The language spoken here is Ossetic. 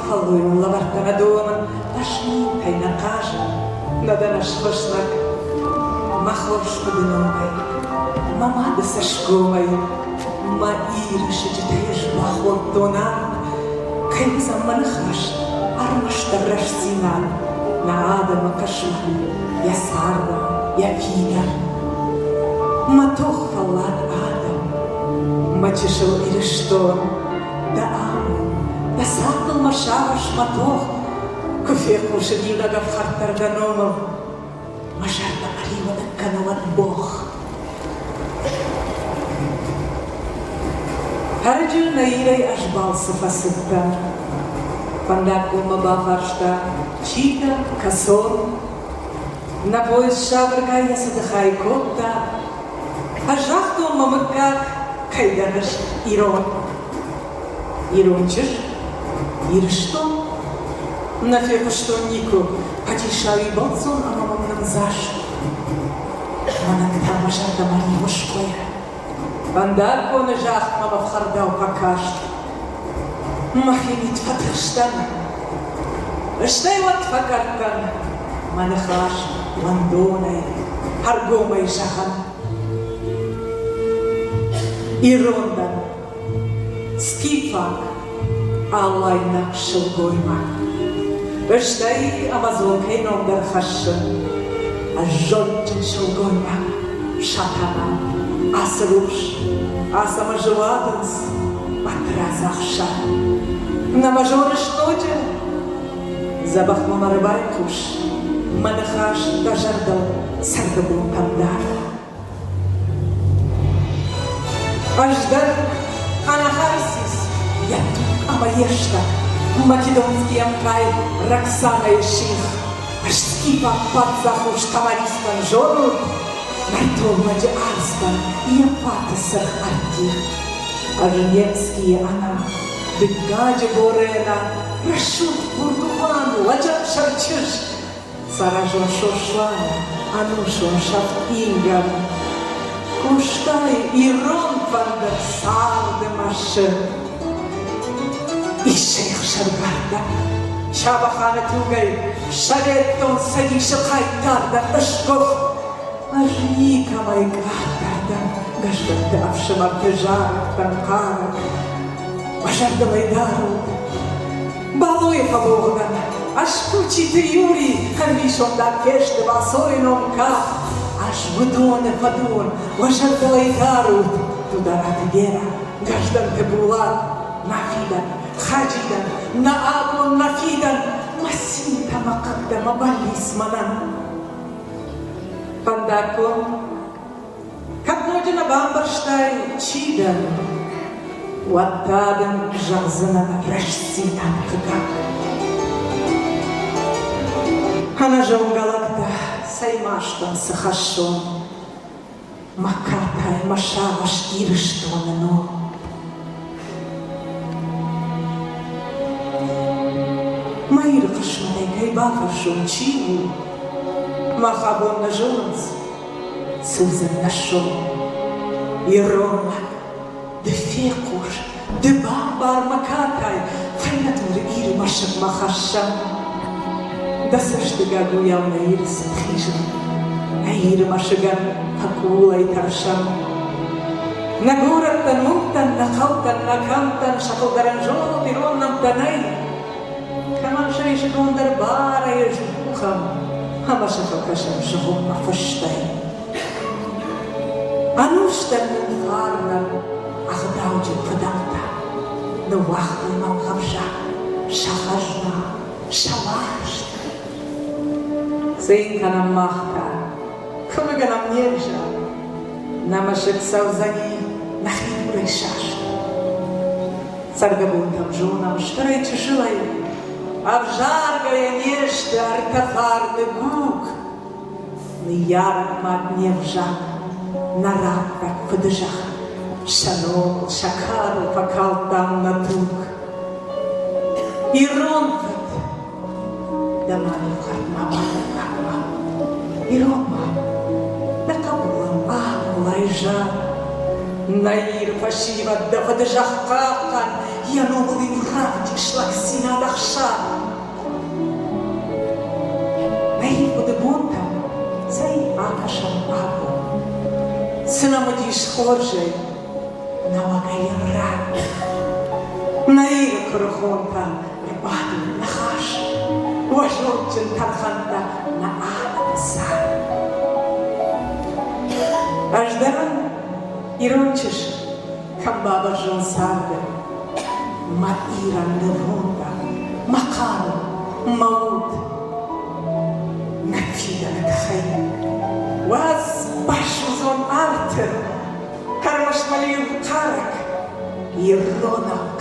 фӕллойон лӕвӕрттӕ нӕ домын, ӕз минтӕй нӕ хъазын, нӕ дӕн ӕз хуыснӕг. Мӕ хорз фыды номӕй, мӕ мады цӕсгомӕй, мӕ Иры сыджытӕй ӕз бахордтон ард, кӕй уыдзӕн мӕ ныхас ӕрмӕстдӕр рӕстдзинад, нӕ адӕмы хъысмӕт, йӕ цардӕн, йӕ фидӕн. Мӕ тох фӕллад адӕм, мӕ чысыл Ирыстон, дӕ амонд, дӕ цардыл мӕ сагъӕс, мӕ тох, куы фехъусын иунӕг ӕфхӕрддӕр дӕ номыл, мӕ зӕрдӕ ӕриуы ныккӕны уӕд богъ. Ӕрӕджы Наирӕй ӕз балцы фӕцыдтӕн. Фӕндаггонмӕ бафарста, чи дӕ, кӕцон? Нӕ поезд сабыргай йӕ цыды хай кодта. Ӕз загътон мӕ мыггаг, кӕйдӕр ӕз ирон. Ирон чызг? Ирыстон? Нӕ фехъуыстон никуы, фӕдисауи бӕлццон ӕмӕ мӕм нымдзаст. Мӕнӕн та мӕ зӕрдӕмӕ риуы скъуыйы. Фӕндаггоны загъд мӕм ӕфхӕрдау фӕкаст. Мӕхимид фӕтыхстӕн. Стӕй уӕд фӕкъӕрттӕн мӕ ныхас уӕндонӕй, ӕргомӕй зӕгъын. Ирон дӕн, скифаг, алайнаг сылгоймаг. Стӕй амазонкӕйы ном дӕр хӕссы. Ӕз зондджын сылгоймаг, Сатана, Ацырухс, Ацӕмӕзы уадындз, Батрадз ӕхсар. Нӕ мӕ зоныс ноджы? Дзӕбӕх мӕм ӕрбайхъус, мӕ ныхас дӕ зӕрдыл цӕргӕбонтӕм дар. Ӕз дӕр Анахарсис йӕ туг ӕмӕ йе стӕг Македонский ӕмкъай Роксанӕйы сих, скифаг паддзах ус Тамаристӕн зонут, нӕртон лӕджы арцтӕн йӕ фаты цыргъ ӕрттив. Ӕз Невскийы ӕна, дыккаджы Борӕна, рӕсугъд бурдухан, лӕджӕхсӕр чызг, Цӕразон Сосланы ӕнусон сӕфт ингӕн. Къостайы ирон фӕндыр царды мӕсыг. Иссӕй ӕхсаргардӕ, Чабӕханы тугӕй Советон Цӕдисы хъайтар дӕ ысгуыхт. Ӕз никӕмӕй къаддӕр дӕн Гӕздӕнты ӕфсымӕрты зарӕгтӕн хъарӕг. Мӕ зӕрдыл ӕй дарут, Балойы фӕлогъдӕн ӕз Кучиты Юрий ӕмбисондаг фесты Васойы ном кад. Ӕз уыдоны фӕдон уӕ зӕрдыл ӕй дарут, Дудараты Вера, Гӕздӕнты Булат, мӕ фидӕн, Хаджидӕн, нӕ абон, нӕ фидӕн, мӕ цинтӕ, мӕ хъыгтӕ, мӕ бӕллиц мӕнӕн. Фӕндаггон Кӕд ноджы нӕ бамбӕрстай, чи дӕн, уӕд та дын зӕгъдзынӕн рӕстдзинад хъыгаг. Ӕнӕзонгӕ лӕгтӕ, цӕй мастӕн цы хӕссон, мӕ катай, мӕ сагъӕс Ирыстоны ном. Мӕ Иры хъысмӕтӕй кӕй бафӕрсон, чи у, мах абон нӕ зонынц, Судзын нӕ сом, ирон лӕг, ды фехъус, ды бамбар мӕ катай, фӕйнӕ дуры Иры мӕсыгмӕ хӕссӕм. Дӕ цӕсты гагуйау нӕ Иры цыд хизын, нӕ Иры мӕсыгӕн фӕкъулӕй тӕрсӕм. Нӕ горӕттӕн, уынгтӕн, нӕ хъӕутӕн, нӕ кӕмттӕн сӕ фылдӕрӕн зонут ирон нӕмттӕ нӕй. Кӕмӕн сӕ исдондӕр барӕй ыздухӕм ӕмӕ сӕ фӕкӕсӕм зыгъуыммӕ фыстӕй. Ӕнустӕм нын фарнӕн ӕгъдауджын фыдӕлтӕ ныууагътой мӕлгъӕвзаг, сӕ хӕзна, сӕ уарзт. Цин кӕнӕм мах та, куы не взаг, нӕ мӕсыг цӕудзӕни нӕхи дурӕй саст. Цӕргӕбонтӕм зонӕм стырӕй-чысылӕй, ӕвзаргӕйӕ не сты ӕртӕ фарны гук. Ныййарӕг мад не взаг, нӕ раттӕг фыдызӕхх, сӕ номыл, сӕ кадыл фӕкалдтам нӕ туг. Ирон фыд, дӕ мады фхӕрдмӕ бадӕттаг ма, ирон мад, дӕ хъӕбулӕн ахъулӕй зар. Нӕ Иры фӕсивӕд дӕ фыдызӕхх хъахъхъӕн. Йӕ номыл-иу равдис лӕгдзинад ӕхсар. Нӕ ивгъуыды бонтӕм цӕй акӕсӕм абон. Цы нӕм уыдис хорзӕй, нӕуӕгӕй рад. Нӕ Иры куырыхонтӕ ӕрбадут ныхас, Уӕ зондджын тӕрхӕнттӕ нӕ адӕмы цард. Ӕз дӕн ирон чызг, кӕм бабӕззон царды, Мӕ Ирӕн нывондӕн, мӕ хъару, мӕ уд. Нӕ фидӕны тыххӕй уадз басудзон арты, Ӕрмӕст мӕ иу хъарӕг иронау.